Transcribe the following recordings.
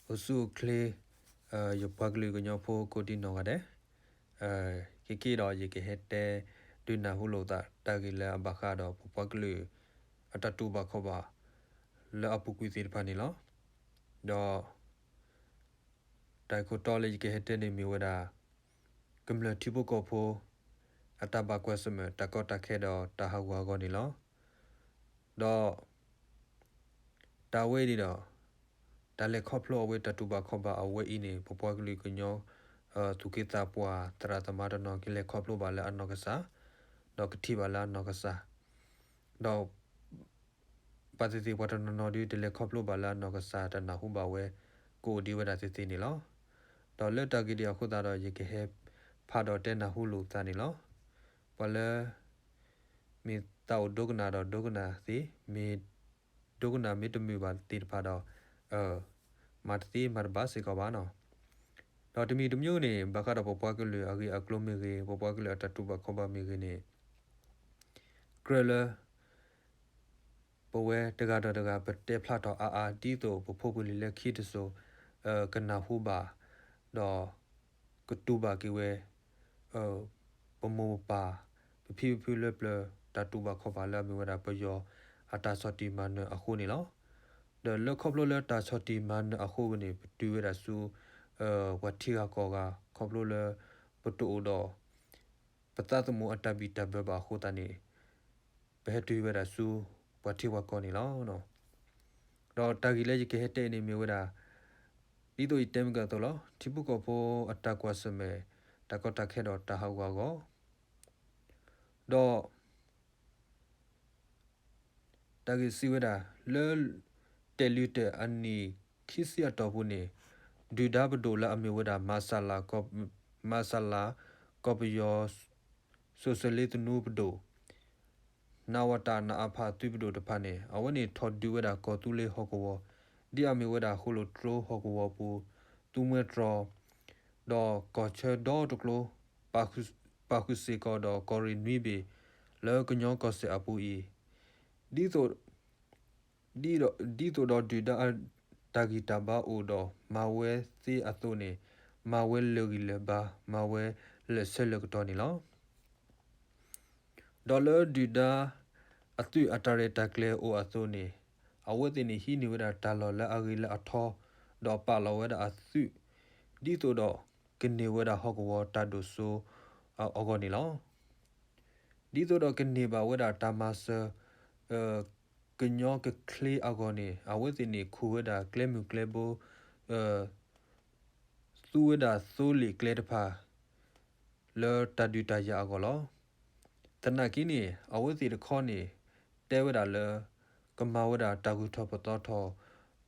အိၣ်ဆူၣ်အိၣ်ချ့ ယပှၤကလုာ်ကညီဖိကိးဒံနီၢ်ဂၤဒဲး, ခဲက့ဒီးယကဟဲတဲဒုးနၢ်ဟူလိာ်သး တၢ်ဂ့ၢ်လၢအဘၣ်ဃးဒီးပပှၤကလုာ်အတၢ်တူၢ်ဘၣ်ခီၣ်ဘၣ် လၢအပူၤကွံာ်သ့ၣ်တဖၣ်န့ၣ်လီၤ. ဒီး တၢ်ဂ့ၢ်ခိၣ်တီလၢယကဟဲတဲန့ၣ်မ့ၢ်ဝဲဒၣ် ကမျၢၢ်ထံဖိကီၢ်ဖိ အတၢ်ဘၣ်ကွၢ်ဆၢၣ်မဲာ် တၢ်ကီတၢ်ခဲဒီးတၢ်ဟးဂူာ်ဟးဂီၤန့ၣ်လီၤ. ဒီး တၢ်ဝဲအံၤန့ၣ်ဒီး တၢ်လဲၤခီဖျိအဝဲတၢ်တူၢ်ဘၣ်ခီၣ်ဘၣ်အဝဲအံၤန့ၣ် ပပှၤကလုာ်ကညီ သူၣ်က့သးပှၢ်သရၣ်သမါတနီၤ ကလဲၤခီဖျိဘၣ်လၢအနီၢ်ကစၢ်, ဒီးကထံၣ်ဘၣ်လၢအနီၢ်ကစၢ်, ဒီး ပှၤသ့ၣ်သ့ၣ်ပှၤတနီၤနီၤဒုး တလဲၤခီဖျိဘၣ်လၢအနီၢ်ကစၢ်တၢ်နၢ်ဟူဘၣ်ဝဲ ကအိၣ်ဒံးဝဲဒၣ်သ့ၣ်သ့ၣ်န့ၣ်လီၤ. ဒီးလၢတၢ်ဂ့ၢ်ဒ်အံၤအဃိသတးဒီး ယကဟဲဖးဒီးတဲနၢ်ဟူလိာ်သးန့ၣ်လီၤ. ပှၤလၢ မ့ၢ်သးအိၣ်ဒိကနၣ်ဒီးဒိကနၣ်သ့, မ့ၢ်ဒိကနၣ်မ့ၢ်တမုာ်ဘၣ်သ့ၣ်တဖၣ်ဒီး မၤတသ့မၤတဘၣ်စ့ၢ်ကီးဘၣ်နီၤ. ဒီးတမံၤတမံၤန့ၣ် ဘၣ်ဃးဒီးပပှၤကလုာ်အဂ့ၢ်အကျိၤမ့ၢ်ဂ့ၤ, ပပှၤကလုာ်အတၢ်တူၢ်ဘၣ်ခီၣ်ဘၣ်မ့ၢ်ဂ့ၤန့ၣ် ကြၢးလၢ ပဝဲတဂၤဒီးတဂၤ ပတဲဖျါထီၣ်အါအါ ဒ်သိးပဖိပလံၤလၢခံတစိၤ ကနၢ်ဟူဘၣ်, ဒီးကတူၢ်ဘၣ်က့ၤဝဲ ပမိၢ်ပပၢ် ပဖံပဖုလၢပျၢၤ တၢ်တူၢ်ဘၣ်ခီၣ်ဘၣ်လၢအမ့ၢ်ဝဲဒၣ်ပယီၤအတၢ်ဆီၣ်တံၢ်မၤနၢၤအဃိန့ၣ်လီၤ. ဒီးလၢခီဖျိလၢတၢ်ဆီၣ်တံၢ်မၤနၢၤအဃိန့ၣ် ပတုၤဝဲဒၣ်ဆူ ပှၤထံဂၤကီၢ်ဂၤ ခီဖျိလၢ ပတအိၣ်ဒီး ပသးသမူအတၢ်ဘံၣ်တၢ်ဘၢဘၣ်အဃိသတးန့ၣ် ပဟဲတုၤဝဲဒၣ်ဆူ ပှၤထံပှၤကီၢ်န့ၣ်လီၤ. ဒီးတၢ်ဂ့ၢ်လၢယကဟဲတဲအံၤန့ၣ်မ့ၢ်ဝဲဒၣ် ဒ်သိးယတဲမုၢ်ကၢသိးလီၤ. ထံဖိကီၢ်ဖိအတၢ်ကွၢ်ဆၢၣ်မဲာ် တၢ်ကီတၢ်ခဲဒီးတၢ်ဟးဂူာ်ဟးဂီၤ ဒီး တၢ်ဂ့ၢ်စံးဝဲဒၣ် လၢ တဲၣ်လွံၢ်တဲၣ်အနံၣ်ခံဆံအတီၢ်ပူၤန့ၣ် ဒုၣ်ဒါပဒိၣ်လၢအမ့ၢ်ဝဲဒၣ် မၤစၢ်လၤ ကီၢ်ပယီၤ စိၤစၢၤလ့သနူပဒိၣ် နဝတ နအဖ သုးပဒိၣ်တဖၣ်န့ၣ် အဝဲန့ၣ်ထီၣ်ဒုးဝဲဒၣ်ကီၢ်သူလ့ၤဟီၣ်ကဝီၤ ဒ်အမ့ၢ်ဝဲဒၣ်ဃိၣ်လိၣ်တြိဟီၣ်ကဝီၤပူၤ သူမှဲတြီ ဒီးကီၢ်ဆၢဒီတကျိ ပာ်ဃုာ်စ့ၢ်ကီးဒီးကီၢ်ရ့ၣ်နွံဘ့ၣ် လၢကညီကီၢ်စဲၣ်အပူၤအံၤ ဒ်သိး ဒ်သိးဒီးဒုၣ်ဒါတၢ်ဂံၢ်တၢ်ဘါအိၣ်ဒီးမၤဝဲသ့အသိးန့ၣ် မၤဝဲလၢာ်ဂံၢ်လၢာ်ဘါ မၤဝဲလၢာ်ဆၢလၢာ်ကတီၢ်န့ၣ်လီၤ. ဒီးလၢဒုၣ်ဒါအသုးအတၢ်ရဲၣ်တၢ်ကျဲၤအိၣ်အသိးန့ၣ် အဝဲသ့ၣ်န့ၣ်ဟံးန့ၢ်ဝဲဒၣ်တၢ်လီၢ်လၢအဂ့ၤလၢအထီ ဒီးပာ်လီၤဝဲဒၣ်အသုး ဒ်သိးဒီးကန့ၢ်ဝဲဒၣ်ဟီၣ်ကဝီၤတၢ်ဒိၣ်စိအဂီၢ်န့ၣ်လီၤ. ဒ်သိးဒီးကန့ၢ်ဘၣ်ဝဲဒၣ်တၢ်မၤစၢၤ ကညီကချ့အဂီၢ်န့ၣ် အဝဲသ့ၣ်န့ၣ်ခူၣ်ဝဲဒၣ်ကျဲမုၢ်ကျဲဘိ သူဝဲဒၣ်သိလ့ၣ်ကျဲတဖၣ် လၢတၢ်ဒုးတၢ်ယၤအဂီၢ်လီၤ. သနာ်က့န့ၣ် အဝဲသ့ၣ်တခီန့ၣ် တဲဝဲဒၣ်လၢ ကမၤဝဲဒၣ်တၢ်ဂုၤထီၣ်ပသီထီၣ်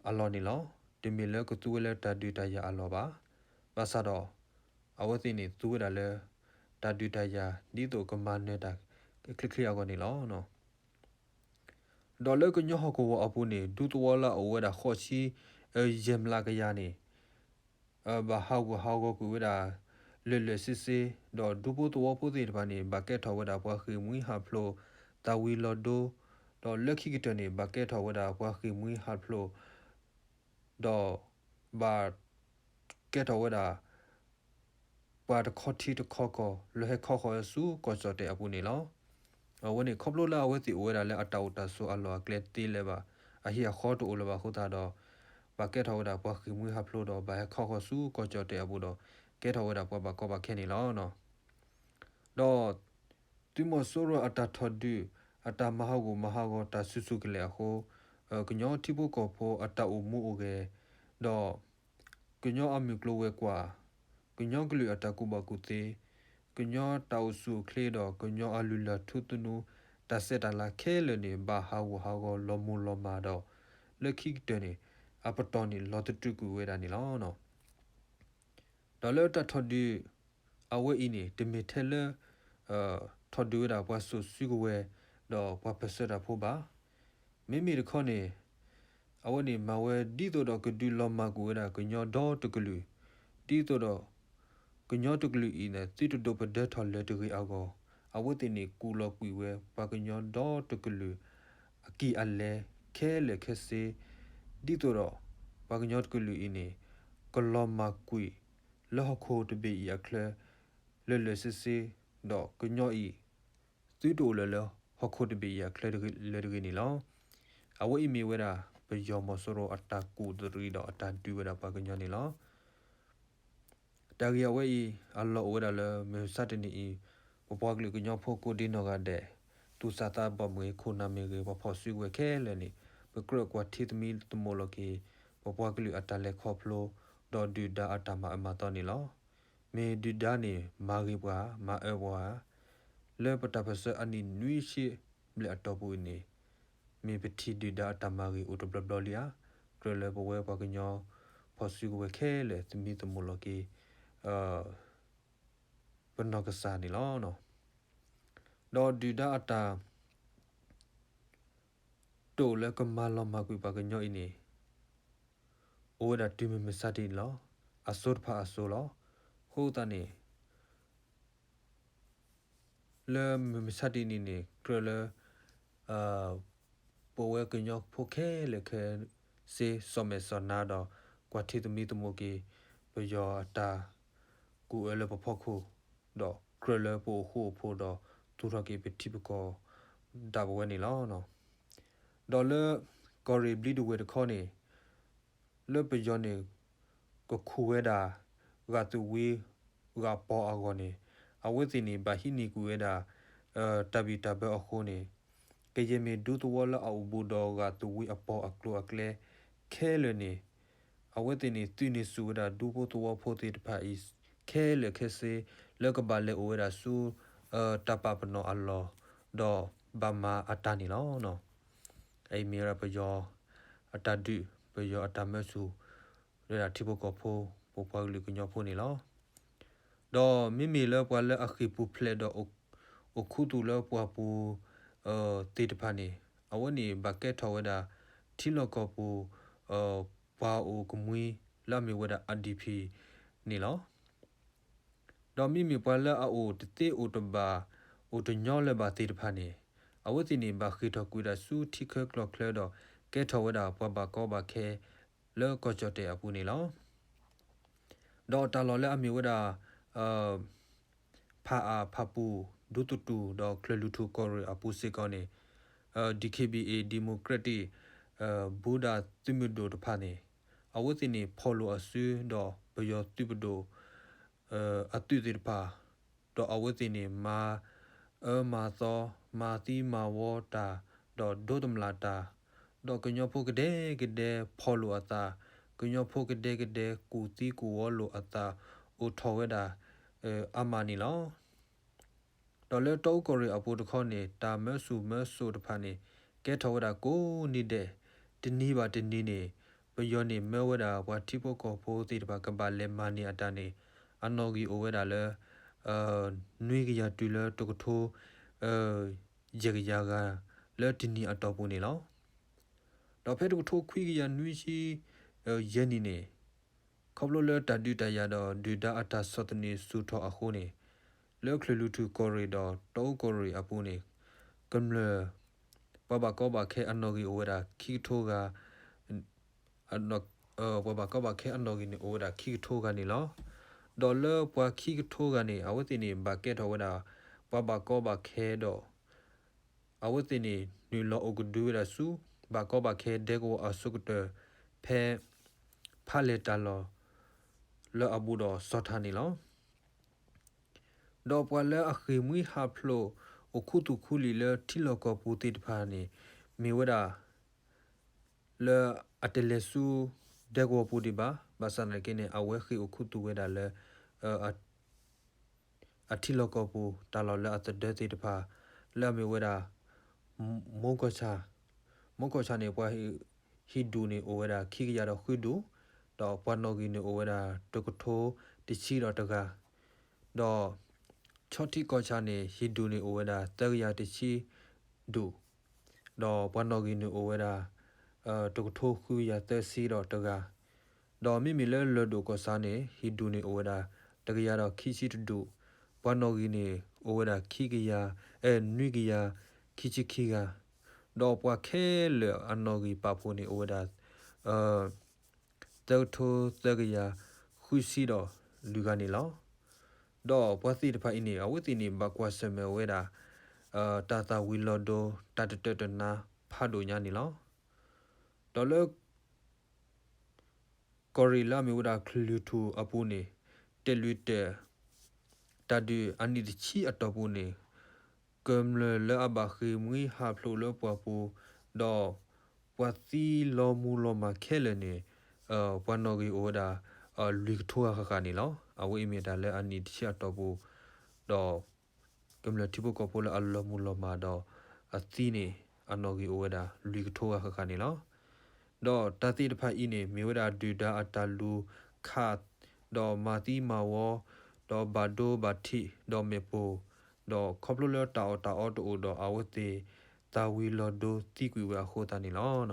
အလီၢ်န့ၣ်လီၤ. တမ့ၢ်လၢကသူဝဲလၢတၢ်ဒုးတၢ်ယၤအလီၢ်ဘၣ်. ဘၣ်ဆၣ်ဒီး အဝဲသ့ၣ်န့ၣ်သူဝဲဒၣ်လၢ တၢ်ဒုးတၢ်ယၤ ဒ်သိးကမၤနၢၤတၢ်ချ့ချ့အဂီၢ်န့ၣ်လီၤ. ဒီးလၢကညီဟီၣ်ကဝီၤအပူၤန့ၣ် ဒူသဝီလၢအအိၣ်ဝဲဒၣ်ဃိးဆံ ယဲၢ်မျးကယၤန့ၣ် ဘၣ်ဟးဂူာ်ဟးဂီၤကွံာ်ဝဲဒၣ် လၢာ်လၢာ်ဆ့ဆ့, ဒီးဒူဖိသဝီဖိသ့ၣ်တဖၣ်န့ၣ် ဘၣ်ကဲထီၣ်ဝဲဒၣ်ပှၤဃ့ၢ်မှံဟးဖျိး သးဝံၤလီၤဒိ, ဒီးလၢခံကတၢၢ်န့ၣ် ဘၣ်ကဲထီၣ်ဝဲဒၣ်ပှၤဃ့ၢ်မှံဟးဖျိး ဒီး ဘၣ်ကဲထီၣ်ဝဲဒၣ် ပှၤတခီထံတခီကီၢ် လၢဟဲခီဃီၤဝဲဆူကီၢ်ကၠီၣ်တဲၣ်အပူၤန့ၣ်လီၤ. အဝဲန့ၣ်ခီဖျိလၢအဝဲသ့ၣ်အိၣ်ဝဲဒၣ်လၢအတၢ်အိၣ်တၢ်ဆိးအလီၢ်အကျဲသ့လၢၤဘၣ်, အဟံၣ်အဃီတအိၣ်လၢၤဘၣ်အဃိသတးဒီး ဘၣ်ကဲထီၣ်ဝဲဒၣ်ပှၤဃ့ၢ်မှံဟးဖျိးဒီး ဘၣ်ဟဲခီဃီၤဆူကီၢ်ကၠီၣ်တဲၣ်အပူၤဒီး ကဲထီၣ်ဝဲဒၣ်ပှၤဘၣ်ကီဘၣ်ခဲန့ၣ်လီၤ. ဒီး သုးမီၤစိရိၤအတၢ်ထီၣ်ဒုး အတၢ်မၤဟးဂူာ်မၤဟးဂီၤတၢ်ဆူၣ်ဆူၣ်ကလဲာ်အဃိ ကညီထံဖိကီၢ်ဖိအတၢ်အိၣ်မူအိၣ်ဂဲၤ ဒီး ကညီအမုၢ်ကျိၤဝဲၤကွာ်, ကညီကလုာ်အတၢ်ကူၣ်ဘၣ်ကူၣ်သ့, ကညီတၢ်အိၣ်ဆူၣ်အိၣ်ချ့ဒီး ကညီအလုၢ်လၢ်ထူသနူ တၢ်ဆဲးတၢ်လၤခဲလၢာ်န့ၣ် ဘၣ်ဟးဂူာ်ဟးဂီၤလီၤမုၢ်လီၤမၢ်ဒီး လၢခံကတၢၢ်န့ၣ် အပတီၢ်န့ၣ် လီၤသတြုးကွံာ်ဝဲဒၣ်န့ၣ်လီၤ. ဒီးလၢတၢ်ထီၣ်ဒုး အဝဲအံၤန့ၣ် တမ့ၢ်ထဲလၢ ထီၣ်ဒုးဝဲဒၣ်ပှၤစိာ်စုကဝဲၤ ဒီးပှၤပၢၢ်ဆၢတၢ်ဖိဘၣ်. မ့မ့ၢ်တခီန့ၣ် အဝဲန့ၣ်မၤဝဲဒ်သိးဒီးကဒုးလီၤမၢ်ကွံာ်ဝဲဒၣ်ကညီဒီတကလုာ်, ဒ်သိးဒီး ကညီတကလုာ်အံၤန့ၣ် သုတဒိးပဒၢထီၣ်လၢၤတဂ့ၤအဂီၢ်, အဝဲသ့ၣ်န့ၣ်ကူၣ်လီၤကွံာ်ဝဲပှၤကညီဒီတကလုာ် အကံၢ်အလဲခဲလၢာ်ခဲဆ့, ဒ်သိးဒီး ပှၤကညီတကလုာ်အံၤန့ၣ် ကလီၤမၢ်ကွံာ်လၢဟီၣ်ခိၣ်တဘ့ၣ်အံၤအချၢ လၢာ်လၢာ်ဆ့ဆ့, ဒီးကညီအံၤ သုတအိၣ်လၢၤလၢဟီၣ်ခိၣ်တဘ့ၣ်အံၤအချၢတဂ့ၤလၢၤတဂ့ၤန့ၣ်လီၤ. အဝဲအံၤမ့ၢ်ဝဲဒၣ် ပယီၤမီၤစိရိၤအတၢ်ကူၣ်တရံးဒီးအတၢ်ဒုးဝဲဒၣ်ပှၤကညီန့ၣ်လီၤ. တၢ်ဂ့ၢ်အဝဲအံၤ အလီၢ်အိၣ်ဝဲဒၣ်လၢ မုၢ်မဆါတနံၤအံၤ ပပှၤကလုာ်ကညီဖိကိးဒံနီၢ်ဂၤဒဲး သူၣ်စၢ်သးဘီၣ်မ့ၢ်ဂ့ၤ ခိၣ်နၢ်မ့ၢ်ဂ့ၤ ပှၤဖီၣ်စုကဝဲၤခဲလၢာ်န့ၣ် ပကြၢးကွၢ်ထံသမံသမိးလီၤက့ၤ ပပှၤကလုာ်အတၢ်လဲၤခီဖျိ ဒီးဒုၣ်ဒါအတၢ်မၤအၢမၤသီန့ၣ်လီၤ. မ့ၢ်ဒုၣ်ဒါန့ၣ် မၤဂ့ၤပှၤ မၤအၢပှၤ လၢပတၢ်ပၢၢ်ဆၢအနံၣ်နွံဆံဘျဲၣ်အတီၢ်ပူၤအံၤန့ၣ် မ့ၢ်ပထံၣ်ဒုၣ်ဒါအတၢ်မၤဂ့ၤအိၣ်တဘျီဘျီလံဧါ. ကြၢးလၢပဝဲပှၤကညီဖီၣ်စုကဝဲၤခဲလၢာ် သမံသမိးလီၤက့ၤ ပနီၢ်ကစၢ်န့ၣ်လီၤ. ဒီးဒုၣ်ဒါအတၢ် တိာ်လၢကမၤလီၤမၢ်ကွံာ်ပှၤကညီအံၤန့ၣ် အိၣ်ဝဲဒၣ်တုၤမုၢ်မဆါတနံၤလီၤ. အစိၤတဖၣ်အစိၤလီၤ. အဃိသတးန့ၣ် လၢမုၢ်မဆါတနံၤန့ၣ် ကြၢးလၢ ပဝဲကညီဖိခဲလၢာ်ခဲဆ့ စီၤမဲာ်စီၤနါဒီး ကွၢ်ထံသမံသမိးက့ၤ ပယီၤအတၢ်ကူၣ်အၢလၢပဖီခိၣ် ဒီးကြၢးလၢပအိၣ်ဃူအိၣ်ဖိးဒီး သူၣ်ထီၣ်က့ၤပထံပကီၢ်ဒၣ်ပဝဲန့ၣ်လီၤ. ဒီးလၢကီၢ်ရ့ၣ်ဘျံတဝဲၢ်တခီန့ၣ် လၢပယီၤန့ၣ် ကခူၣ်ဝဲဒၣ် ဂာ်သူဝံ ဂာ်ပီၤအဂီၢ်န့ၣ် အဝဲသ့ၣ်န့ၣ် ဘၣ်ဟံးန့ၢ်ကွံာ်ဝဲဒၣ် တၢ်ဘံၣ်တၢ်ဘၢအဃိန့ၣ် ကယဲၢ်မ့ၢ်ဒူသဝီလၢအအိၣ်ဘူးဒီးဂာ်သူဝံအပီၤအကျိၤအကျဲခဲလၢာ်န့ၣ် အဝဲသ့ၣ်န့ၣ် သုးန့ၢ်ဆူၣ်ဝဲဒၣ်ဒူဖိသဝီဖိသ့ၣ်တဖၣ်အံၤ ခဲလၢာ်ခဲဆ့ လၢကဘၣ်လဲၤအိၣ်ဝဲဒၣ်ဆူ တၢ်ပာ်ပနီၣ်အလီၢ် ဒီးဘၣ်မၤအတၢ်န့ၣ်လီၤ. အအံၤမ့ၢ်ဝဲဒၣ်ပယီၤအတၢ်ဒုး ပယီၤအတၢ်မၢဆူၣ် ဝဲဒၣ်ထံဖိကီၢ်ဖိ ပပှၤကလုာ်ကညီဖိန့ၣ်လီၤ. ဒီးမ့မ့ၢ်လၢပှၤလၢအဃ့ၢ်ပူၤဖျဲးဒီး အိၣ်ခူသူၣ်လၢပှၢ်ပူၤသ့ၣ်တဖၣ်န့ၣ် အဝဲန့ၣ်ဘၣ်ကဲထီၣ်ဝဲဒၣ် ထံလီၢ်ကီၢ်ပူၤ ပှၤအိၣ်ကမှံလၢအမ့ၢ်ဝဲဒၣ် IDP န့ၣ်လီၤ. ဒီးမ့မ့ၢ်ပှၤလၢအအိၣ်တသ့အိၣ်တဘၣ် အိၣ်တညီလၢၤဘၣ်သ့ၣ်တဖၣ်န့ၣ် အဝဲသ့ၣ်န့ၣ် ဘၣ်ဃ့ၢ်ထီၣ်ကွံာ်ဒၣ်ဆူထံချၢကီၢ်ချၢဒီး ကဲထီၣ်ဝဲဒၣ်ပှၤဘၣ်ကီဘၣ်ခဲ လၢကီၢ်ကၠီၣ်တဲၣ်အပူၤန့ၣ်လီၤ. ဒီးတၢ်လီၢ်လၢအမ့ၢ်ဝဲဒၣ် ဖၣ်အၣ်ဖၣ်ပူၣ် ဒူသတူၣ် ဒီးချၢၣ်လွံၢ်ထူၣ်ကီၢ်ရ့ၣ်အပူၤစ့ၢ်ကီးန့ၣ် DKBA Democratic ဘူးဒၣ်သုးမုၢ်ဒိၣ်တဖၣ်န့ၣ် အဝဲသ့ၣ်န့ၣ် ဖီၣ်လိာ်အစုဒီးပယီၤသုးပဒိၣ် အသုးသ့ၣ်တဖၣ် ဒီးအဝဲသ့ၣ်န့ၣ် မၤအၢမၤသီ မၤသံမၤဝီတၢ် ဒီးဒိတမျၢ်တၢ် ဒီးကညီဖိကဒဲကဒဲဖီၣ်လိာ်အသး ကညီဖိကဒဲကဒဲကူၣ်သံကူၣ်ဝီလိာ်အသး အိၣ်ထီၣ်ဝဲဒၣ် အါမးန့ၣ်လီၤ. ဒီးလၢတီအူကီၢ်ရ့ၣ်အပူၤတခီန့ၣ် တၢ်မၢဆူၣ်မၢစိးတဖၣ်န့ၣ် ကဲထီၣ်ဝဲဒၣ်ကိးနံၤဒဲး တနံၤဘၣ်တနံၤန့ၣ် ပယီၤန့ၣ်မၢဝဲဒၣ်ပှၤထံဖိကီၢ်ဖိသ့ၣ်တဖၣ်ကဘၣ်လဲၤမၤန့ၢ်အတၢ်န့ၣ် အနီၣ်ဂံၢ်အိၣ်ဝဲဒၣ်လၢ နွံကယၤတုၤလၢတကထိ ယဲၢ်ကယၤဂၤ လၢတနံၤအတီၢ်ပူၤန့ၣ်လီၤ. ဒီးဖဲတကထိခွံကယၤနွံဆံ ယဲၢ်နံၣ်န့ၣ် ခီဖျိလၢတၢ်ဒုးတၢ်ယၤဒီးဒုၣ်ဒါအတၢ်ဆီၣ်သနံးဆူၣ်ထီၣ်အဃိန့ၣ် လၢချၢၣ်လွံၢ်ထူၣ်ကီၢ်ရ့ၣ်ဒီးတီအူကီၢ်ရ့ၣ်အပူၤန့ၣ် ကမျၢၢ် ပှၤဘၣ်ကီဘၣ်ခဲအနီၣ်ဂံၢ်အိၣ်ဝဲဒၣ်ခံကထိဂၤ ပှၤဘၣ်ကီဘၣ်ခဲအနီၣ်ဂံၢ်န့ၣ်အိၣ်ဝဲဒၣ်ခံကထိဂၤန့ၣ်လီၤ. ဒီးလၢပှၤခံကထိဂၤန့ၣ် အဝဲသ့ၣ်န့ၣ်ဘၣ်ကဲထီၣ်ဝဲဒၣ် ပှၤဘၣ်ကီဘၣ်ခဲဒီး အဝဲသ့ၣ်န့ၣ် နုာ်လီၤအိၣ်ကဒုဝဲဒၣ်ဆူ ဘၣ်ကီဘၣ်ခဲဒဲကဝီၤအဆိကတၢၢ် ဖဲ ဖးလဲၢ်တၢ်လီၢ် လၢအဘူးဒီးစီၤထၣ်န့ၣ်လီၤ. ဒီးပှၤလၢအဃ့ၢ်မှံဟးဖျိး အိၣ်ခူသူၣ်ခူလံာ်လၢထံလီၢ်ကီၢ်ပူၤသ့ၣ်တဖၣ်န့ၣ် မ့ၢ်ဝဲဒၣ် လၢအတလဲၤဆူ ဒဲကဝီၤပူၤဒံးဘၣ်. ဘၣ်ဆၣ်သနာ်က့န့ၣ် အဝဲဃ့ၢ်အိၣ်ခူသူၣ်ဝဲဒၣ်လၢ အထံလီၢ်ကီၢ်ပူၤ တၢ်လီၢ်လၢအသဒၢသ့ၣ်တဖၣ် လၢအမ့ၢ်ဝဲဒၣ် မိၢ်ကီၢ်ဆၣ်, မိၢ်ကီၢ်ဆၣ်န့ၣ် ပှၤဟံၣ်ဒူၣ်န့ၣ်အိၣ်ဝဲဒၣ်ခံကယၤဒီးဃုဒူၣ်, ဒီးပှၤနီၣ်ဂံၢ်န့ၣ်အိၣ်ဝဲဒၣ်တကထိတဆံဒီးတဂၤ, ဒီး ဆီထံကီၢ်ဆၣ်န့ၣ် ဟံၣ်ဒူၣ်န့ၣ်အိၣ်ဝဲဒၣ်သၢကယၤတဆံဒူၣ်, ဒီးပှၤနီၣ်ဂံၢ်န့ၣ်အိၣ်ဝဲဒၣ် တကထိဃုကယၤသၢဆံဒီးတဂၤ, ဒီးမ့မ့ၢ်လၢလၢၢ်ဒိၣ်ကီၢ်ဆၣ်န့ၣ် ဟံၣ်ဒူၣ်န့ၣ်အိၣ်ဝဲဒၣ်တကယၤဒီးခံဆံတဒူၣ်, ပှၤနီၣ်ဂံၢ်န့ၣ်အိၣ်ဝဲဒၣ်ခံကယၤ, အဲ နွံကယၤခံဆံခံဂၤ, ဒီးပှၤခဲလၢာ်အနီၣ်ဂံၢ်ပာ်ဖှိၣ်န့ၣ်အိၣ်ဝဲဒၣ် သၢကထိသၢကယၤဃုဆံဒီးလွံၢ်ဂၤန့ၣ်လီၤ. ဒီးပှၤသ့ၣ်တဖၣ်အံၤန့ၣ် အဝဲသ့ၣ်န့ၣ် ဘၣ်ကွၢ်ဆၢၣ်မဲာ်ဝဲဒၣ် တၢ်သၣ်ဝံၤလီၤဒိ တၢ်တတၢတနါဖးဒိၣ်ညါန့ၣ်လီၤ. ဒီးလၢ ကီၢ်ရ့ၣ်လၢအမ့ၢ်ဝဲဒၣ်ကလုာ်ထူၣ်အပူၤန့ၣ် တဲာ်လွံၢ်တဲာ် တၢ်ဒုးအနံၣ်တဆံအတီၢ်ပူၤန့ၣ် ကမျၢၢ်လၢအဘၣ်ဃ့ၢ်မှံဟးဖျိးလၢပှၢ်ပူၤ ဒီးပှၤသံလီၤမူၤလီၤမၢ်ခဲလၢာ်န့ၣ် ပှၤနီၣ်ဂံၢ်အိၣ်ဝဲဒၣ် လွံၢ်ကထိဂၤဃၣ်ဃၣ်န့ၣ်လီၤ. အဝဲအံၤမ့ၢ်တၢ်လၢအနံၣ်တဆံအတီၢ်ပူၤ ဒီး ကမျၢၢ်ထံဖိကီၢ်ဖိလၢအလီၤမူၤလီၤမၢ်ဒီးအသံန့ၣ် အနီၣ်ဂံၢ်အိၣ်ဝဲဒၣ်လွံၢ်ကထိဂၤဃၣ်ဃၣ်န့ၣ်လီၤ. ဒီးတၢ်သ့ၣ်တဖၣ်အံၤန့ၣ် မ့ၢ်ဝဲဒၣ်ဒုၣ်ဒါအတၢ်လူၤခး ဒီးမၤသံမၤဝီ ဒီးဘၣ်ဒိဘၣ်ထံး ဒီးမ့ၣ်ပိၢ် ဒီးခီဖျိလၢတၢ်အီၣ်တၢ်အီတအိၣ်ဒီးအဝဲသ့ၣ် သၣ်ဝံၤလီၤဒိသံကွံာ်ဝဲအဃိသတးန့ၣ်လီ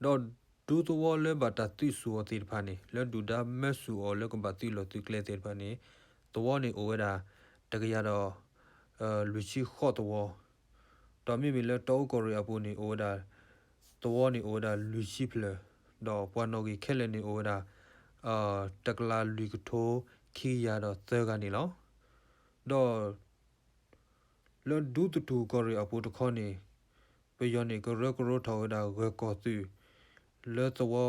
ၤ. ဒီးဒူသဝီလၢဘၣ်တၢ်သုးစူၤအီၤသ့ၣ်တဖၣ်န့ၣ် လၢဒုၣ်ဒါမၢစူၤအီၤလၢကဘၣ်သုးလီၢ်သုးကျဲသ့ၣ်တဖၣ်န့ၣ် သဝီန့ၣ်အိၣ်ဝဲဒၣ် တကယၤဒီး လွံၢ်ဆံဃိးသဝီ, ဒီးမ့မ့ၢ်လၢတီအူကီၢ်ရ့ၣ်အပူၤန့ၣ် အိၣ်ဝဲဒၣ် သဝီန့ၣ်အိၣ်ဝဲဒၣ်လွံၢ်ဆံဖျၢၣ်, ဒီးပှၤနီၣ်ဂံၢ်ခဲလၢာ်န့ၣ်အိၣ်ဝဲဒၣ် တကလးလွံၢ်ကထိခံကယၤဒီးသၢဂၤန့ၣ်လီၤ. ဒီး လၢဒူသထူၣ်ကီၢ်ရ့ၣ်အပူၤတခီန့ၣ် ပယီၤန့ၣ်ကရၢကရိထီၣ်ဝဲဒၣ်ဂၢၢ်ကီၢ်သုး လၢသဝီ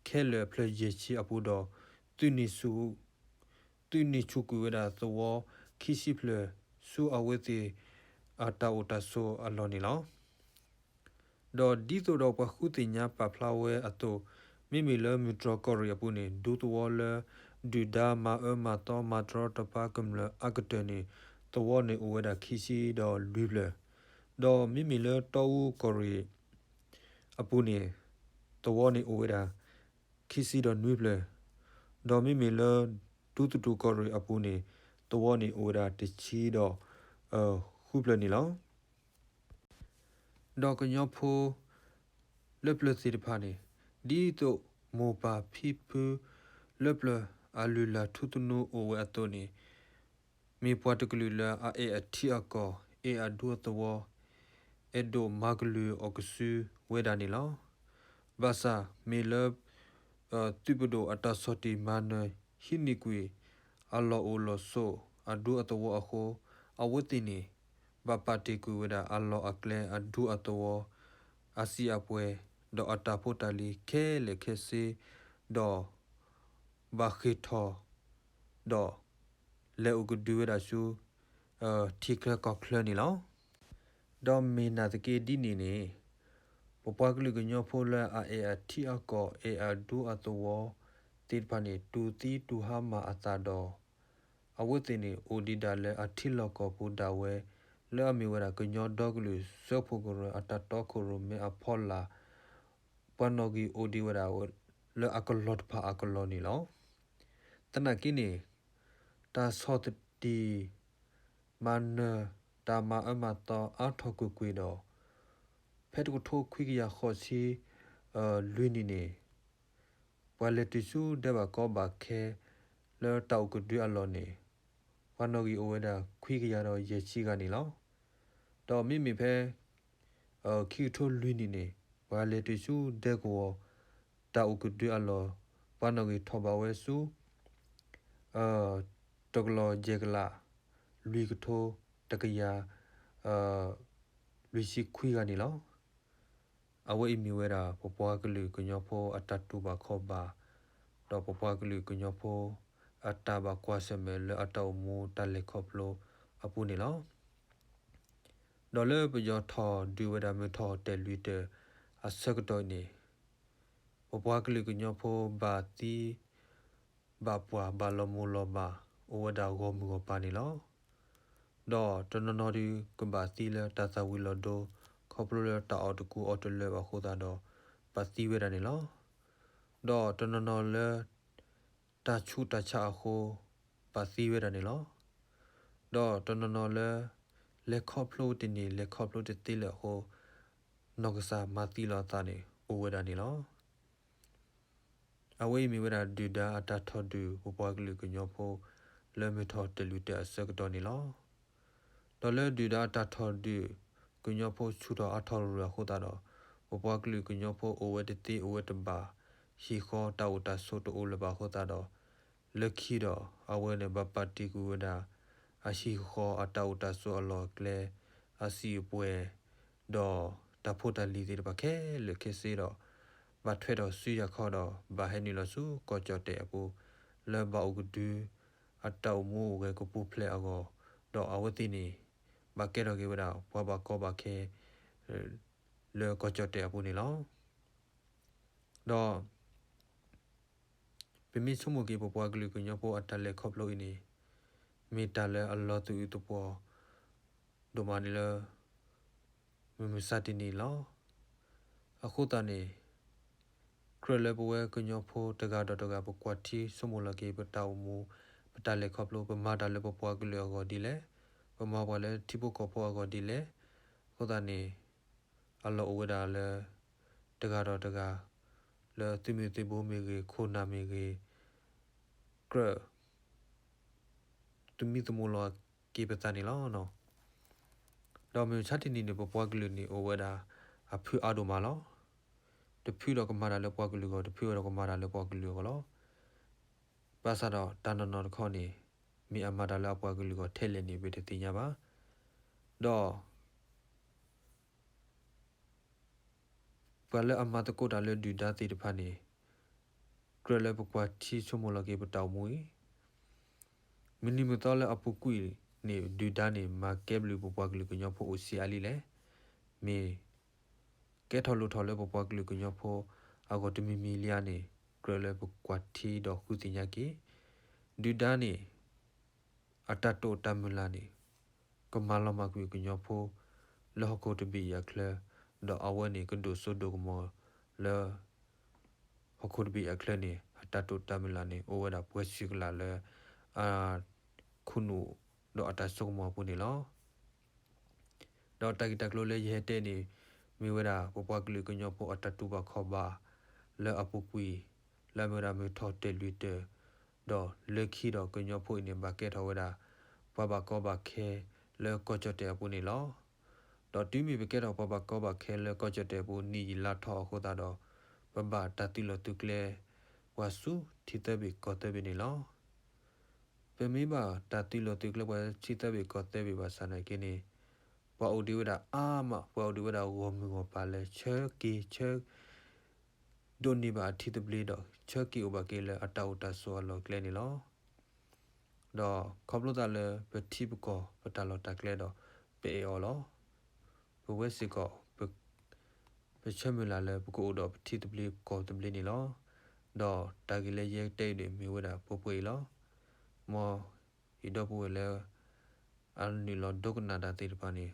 ခဲလၢာ်ဖျၢၣ်ယဲၢ်ဆံအပူၤဒီး သုးန့ၢ်ဆူၣ်ကွံာ်ဝဲဒၣ်သဝီခံဆံဖျၢၣ် ဆူအဝဲသ့ၣ် အတၢ်အိၣ်တၢ်ဆိးအလီၢ်န့ၣ်လီၤ. ဒီးဒ်သိးဒီးပှၤဃုသ့ၣ်ညါပာ်ဖျါဝဲအသိး, မ့မ့ၢ်လၢမုၢ်တြီၢ်ကီၢ်ရ့ၣ်အပူၤန့ၣ် ဒူသဝီလၢ ဒုၣ်ဒါမၤအၢမၤသီမၤတရီတပါကမျၢၢ်အကတၢၢ်န့ၣ် သဝီန့ၣ်အိၣ်ဝဲဒၣ်ခံဆံဒီးလွံၢ်ဖျၢၣ်, ဒီးမ့မ့ၢ်လၢတီအူကီၢ်ရ့ၣ်အပူၤန့ၣ် သဝီန့ၣ်အိၣ်ဝဲဒၣ် ခံဆံဒီးနွံဖျၢၣ်, ဒီးမ့မ့ၢ်လၢ ဒူသထူၣ်ကီၢ်ရ့ၣ်အပူၤန့ၣ် သဝီန့ၣ်အိၣ်ဝဲဒၣ်တဆံဒီး ဃုဖျၢၣ်န့ၣ်လီၤ. ဒီးကညီဖိ လၢပျၢၤသ့ၣ်တဖၣ်န့ၣ် ဒ်သိးမိၢ်ပၢ်ဖံဖု လၢပျၢၤအလုၢ်အလၢ်ထူသနူအိၣ်ဝဲအသိးန့ၣ် မ့ၢ်ပှၤတကလုာ်လၢအအဲၣ်အထံအကီၢ် အဲၣ်အဒူအသဝီ အဲၣ်ဒိးမၤကလုၢ်အီၤကစုဝဲဒၣ်န့ၣ်လီၤ. ဘၣ်ဆၣ်မ့ၢ်လၢ သုးပဒိၣ်အတၢ်ဆီၣ်တံၢ်မၤနၢၤဟံးန့ၢ်ကွံာ် အလီၢ်အိၣ်လီၢ်ဆိးအဒူအသဝီအဃိ အဝဲသ့ၣ်န့ၣ် ဘၣ်ပာ်တ့ၢ်ကွံာ်ဝဲဒၣ်အလီၢ်အကျဲအဒူအသဝီ အစံာ်အပှဲၤ ဒီးအတၢ်ဖိတၢ်လံၤခဲလၢာ်ခဲဆ့ ဒီး ဘၣ်ဃ့ၢ်ထီၣ် ဒီး လဲၤအိၣ်ကဒုဝဲဒၣ်ဆူ ထံချၢကီၢ်ချၢန့ၣ်လီၤ. ဒီးမ့ၢ်နာ်သက့ဒ်န့ၣ်န့ၣ် ပပှၤကလုာ်ကညီဖိလၢအအဲၣ်အထံအကီၢ် အဲၣ်အဒူအသဝီသ့ၣ်တဖၣ်န့ၣ် တူၢ်သံတူၢ်ဟါမၢ်အသးဒီး အဝဲသ့ၣ်န့ၣ် အိၣ်ဒံးဒၣ်လၢအထံလီၢ်ကီၢ်ပူၤဒၣ်ဝဲ လၢအမ့ၢ်ဝဲဒၣ်ကညီဒီကလုာ်စၢဖှိၣ်ကရၢ အတၢ်တီခိၣ်ရိၣ်မဲအဖီလာ် ပှၤနီၣ်ဂံၢ်အိၣ်ဒံးဝဲဒၣ် လၢအကလီၢ်တဖၣ်အကလီၢ်န့ၣ်လီၤ. သနာ်က့န့ၣ် တၢ်ဆီၣ်တံၢ် မၤနၢၤ တၢ်မၤအၢမၤသီအါထီၣ်ကွ့ၢ်ကွ့ၢ်ဒီး ဖဲတကထိခွံကယၤဃိးဆံ လွံၢ်နံၣ်န့ၣ် ပှၤလဲၤတုၤဆူဒဲဘၣ်ကီဘၣ်ခဲ လၢတၢ်အိၣ်ကဒုအလီၢ်န့ၣ် ပှၤနီၣ်ဂံၢ်အိၣ်ဝဲဒၣ်ခွံကယၤဒီးယဲၢ်ဆံဂၤန့ၣ်လီၤ. ဒီးမ့မ့ၢ်ဖဲ ခံကထိလွံၢ်နံၣ်န့ၣ် ပှၤလဲၤတုၤဆူဒဲကဝီၤ တၢ်အိၣ်ကဒုအလီၢ် ပှၤနီၣ်ဂံၢ်ထီၣ်ဘးဝဲဆူ တကလီၢ်ယဲၢ်ကလး လွံၢ်ကထိ တကယၤ လွံၢ်ဆံခွံဂၤန့ၣ်လီၤ. အဝဲအံၤမ့ၢ်ဝဲဒၣ် ပပှၤကလုာ်ကညီဖိအတၢ်တူၢ်ဘၣ်ခီၣ်ဘၣ် ဒီးပပှၤကလုာ်ကညီဖိ အတၢ်ဘၣ်ကွၢ်ဆၢၣ်မဲာ်လၢအတၢ်အိၣ်မူတၢ်လဲၤခီဖျိအပူၤန့ၣ်လီၤ. ဒီးလၢပယီၤထီၣ်ဒုးဝဲဒၣ်မုၢ်ထီၣ်တဲာ်လွံၢ်တၢၢ်အဆၢကတီၢ်အံၤန့ၣ် ပပှၤကလုာ်ကညီဖိဘၣ်သံ ဘၣ်ပှၢ်ဘၣ်လီၤမူၤလီၤမၢ် အိၣ်ဝဲဒၣ်ဂီၢ်မုၢ်ဂီၢ်ပၤန့ၣ်လီၤ. ဒီးတနီၤနီၤဒုးကဘၣ်သံလၢတၢ်သၣ်ဝံၤလီၤဒိ ခီဖျိလၢတၢ်အီၣ်တကူအီတလၢဘၣ်အဃိသတးဒီး ဘၣ်သံဝဲဒၣ်န့ၣ်လီၤ. ဒီးတနီၤနီၤလၢ တၢ်ဆူးတၢ်ဆါအဃိ ဘၣ်သံဝဲဒၣ်န့ၣ်လီၤ. ဒီးတနီၤနီၤလၢ လဲၤခီဖျိတန့ၢ် လဲၤခီဖျိတသ့လၢၤအဃိ နီၢ်ကစၢ်မၤသံလီၤအသးန့ၣ် အိၣ်ဝဲဒၣ်န့ၣ်လီၤ. အဝဲအံၤမ့ၢ်ဝဲဒၣ်ဒုၣ်ဒါအတၢ်ထီၣ်ဒုးပပှၤကလုာ်ကညီဖိ လၢမုၢ်ထီၣ်တဲာ်လွံၢ်တၢၢ်အဆၢကတီၢ်န့ၣ်လီၤ. ဒီးလၢဒုၣ်ဒါအတၢ်ထီၣ်ဒုး ကညီဖိဆူၣ်ထီၣ်အါထီၣ်ရူၢ်အဃိသတးဒီး ပပှၤကလုာ်ကညီဖိအိၣ်ဝဲတသ့အိၣ်ဝဲတဘၣ် ဟံၣ်ဃီတၢ်အိၣ်တၢ်ဆိးတအိၣ်လၢၤဘၣ်အဃိသတးဒီး, လၢခံဒီးအဝဲန့ၣ်ဘၣ်ပာ်တ့ၢ်ကွံာ်ဝဲဒၣ် အဟံၣ်ဃီအတၢ်အိၣ်တၢ်ဆိးအလီၢ်အကျဲ အစံာ်အပှဲၤ ဒီးတၢ်ဖိတၢ်လံၤသ့ၣ်တဖၣ်ခဲလၢာ်ခဲဆ့ဒီး ဘၣ်ထွဲဒီးစုယၤခီဒီး ဘၣ်ဟဲနုာ်လီၤဆူကီၢ်ကၠီၣ်တဲၣ်အပူၤ လၢဘၣ်အိၣ်ကဒု အတၢ်အိၣ်မူအိၣ်ဂဲၤကပူၤဖျဲးအဂီၢ်, ဒီးအဝဲသ့ၣ်န့ၣ် ဘၣ်ကဲထီၣ်က့ၤဝဲဒၣ် ပှၤဘၣ်ကီဘၣ်ခဲ လၢကီၢ်ကၠီၣ်တဲၣ်အပူၤန့ၣ်လီၤ. ဒီး ပမ့ၢ်ဆိကမိၣ်က့ၤပပှၤကလုာ်ကညီဖိအတၢ်လဲၤခီဖျိအံၤန့ၣ် မ့ၢ်တၢ်လၢအလီၤသယုၢ်သပှီၤ ဒိၣ်မးန့ၣ်လၢ မုၢ်မဆါတနံၤလီၤ. အဃိသတးန့ၣ် ကြၢးလၢပဝဲကညီဖိတဂၤဒီးတဂၤ ပကွၢ်ထံဆိကမိၣ်လီၤက့ၤ ပတၢ်အိၣ်မူ ပတၢ်လဲၤခီဖျိ ပမၤတၢ်လၢပပှၤကလုာ်အဂီၢ်ဒ်လဲၣ်, ပမၤပှၤလၢထံဖိကီၢ်ဖိအဂီၢ်ဒ်လဲၣ်. အဃိသတးန့ၣ် အလီၢ်အိၣ်ဝဲဒၣ်လၢ တဂၤဒီးတဂၤ လၢသုးမုၢ်သံၣ်ဘိမ့ၢ်ဂ့ၤ, ခိၣ်နၢ်မ့ၢ်ဂ့ၤ, ကြၢး သမံသမိးလီၤက့ၤပသးန့ၣ်လီၤ. ဒီးမုၢ်မဆါတနံၤန့ၣ် ပပှၤကလုာ်န့ၣ်အိၣ်ဝဲဒၣ် အဖုအါဒိၣ်မးလီၤ. တဖုဒီးကမၤတၢ်လၢပှၤကလုာ်အဂီၢ်, တဖုဒီးကမၤတၢ်လၢပှၤကလုာ်အဂီၢ်လီၤ. ဘၣ်ဆၣ်ဒီးတၢ်နီၢ်နီၢ်တခီန့ၣ် မ့ၢ်အမၤတၢ်လၢအပှၤကလုာ်အဂီၢ်ထဲလဲၣ်န့ၣ် ပတသ့ၣ်ညါဘၣ်. ဒီး ပှၤလၢအမၤသကိးတၢ်လၢဒုၣ်ဒါသ့ၣ်တဖၣ်န့ၣ် ကြၢးလၢပကွၢ်ထံဆိကမိၣ်လီၤက့ၤပတၢ်အိၣ်မူအံၤ, မုၢ်နံၤမုၢ်သီလၢအပူၤကွံာ်န့ၣ် ဒုၣ်ဒါန့ၣ် မၤကဲဘျုးပပှၤကလုာ်ကညီဖိအိၣ်ဆံးအါလံလဲၣ်. မ့ၢ်ကဲထီၣ်လိၣ်ထီၣ်လၢပပှၤကလုာ်ကညီဖိအဂီၢ်တမံၤမံၤလံဧါန့ၣ် ကြၢးလၢပကွၢ်ထံဒီးဃုသ့ၣ်ညါက့ၤ. ဒုၣ်ဒါန့ၣ် အတၢ်တိာ်တၢ်မုၢ်လၢ်န့ၣ် ကမၤလီၤမၢ်ကွံာ်ကညီဖိ လၢဟီၣ်ခိၣ်တဘ့ၣ်အံၤအချၢ, ဒီးအဝဲန့ၣ်ကဒိၣ်စိဒိၣ်ကမီၤလၢ ဟီၣ်ခိၣ်တဘ့ၣ်အံၤအချၢန့ၣ် အတၢ်တိာ်တၢ်မုၢ်လၢ်န့ၣ် အိၣ်ဝဲဒၣ်ပှဲၤဆံးကလာ်လၢ အခိၣ်နူာ်ဒီးအတၢ်ဆိကမိၣ်အပူၤန့ၣ်လီၤ. ဒီးတၢ်ဂ့ၢ်တၢ်ကျိၤလၢယဟဲတဲန့ၣ် မ့ၢ်ဝဲဒၣ် ပပှၤကလုာ်ကညီဖိအတၢ်တူၢ်ဘၣ်ခီၣ်ဘၣ်လၢအပူၤကွံာ် လၢအမ့ၢ်ဝဲဒၣ်မုၢ်ထီၣ်တဲာ်လွံၢ်တၢၢ်, ဒီးလၢခံဒီးကညီဖိအံၤန့ၣ် ဘၣ်ကဲထီၣ်ဝဲဒၣ် ပှၤဘၣ်ကီဘၣ်ခဲလၢကီၢ်ကၠီၣ်တဲၣ်အပူၤန့ၣ်လီၤ. ဒီးတုၤမ့ၢ်ပကဲထီၣ်ပှၤဘၣ်ကီဘၣ်ခဲလၢကီၢ်ကၠီၣ်တဲၣ်အပူၤ နံၣ်ယံာ်လါထီၣ်အဃိသတးဒီး ပဘၣ်တၢ်သုးလီၢ်သုးကျဲ ပှၤဆူထံသၢဘ့ၣ်ကီၢ်သၢဘ့ၣ်န့ၣ်လီၤ. ပမ့ၢ်ဘၣ်တၢ်သုးလီၢ်သုးကျဲပှၤထံသၢဘ့ၣ်ကီၢ်သၢဘ့ၣ်ဘၣ်ဆၣ်နာ်က့န့ၣ် ပှၤအိၣ်ဒံးဝဲဒၣ်အါမး ပှၤအိၣ်ဒံးဝဲဒၣ်ဂီၢ်မုၢ်ဂီၢ်ပၤလၢ ဆၢက့ၤဆၢ ဒိးန့ၢ်ဘၣ်အထံသဘျ့ဒီး ဆၢက့ၤအိၣ်ဘၣ်က့ၤလၢအတၢ်အိၣ်တၢ်ဆိးအလီၢ်အကျဲန့ၣ်လီၤ. ဒီးခီဖျိသးလၢပထံပကီၢ်ပတၢ်လီၢ်တၢ်ကျဲဒီး ပအဲၣ်အီၤလီၤ. ပဝဲစ့ၢ်ကီး ပဆၢမုၢ်လၢ်လၢပကအိၣ်ဒီးပထံသဘျ့ကီၢ်သဘျ့န့ၣ်လီၤ. ဒီးတၢ်ဂ့ၢ်လၢယတဲအံၤန့ၣ်မ့ၢ်ဝဲဒၣ်ပှဲၤပှဲၤအံၤလီၤ. မ်ယဒီပုၢ်ဝဲၢ်လၢ အနုာ်လီၤဒိကနၣ်တၢ်သ့ၣ်တဖၣ်န့ၣ်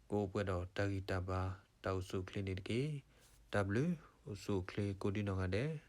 ကအိၣ်ပှဲၤဒီးတၢ်ဂံၢ်တၢ်ဘါ တၢ်အိၣ်ဆူၣ်အိၣ်ချ့န့ၣ်တက့ၢ်. တၢ်ဘျုး အိၣ်ဆူၣ်အိၣ်ချ့ကိးဒံနီၢ်ဂၤဒဲး.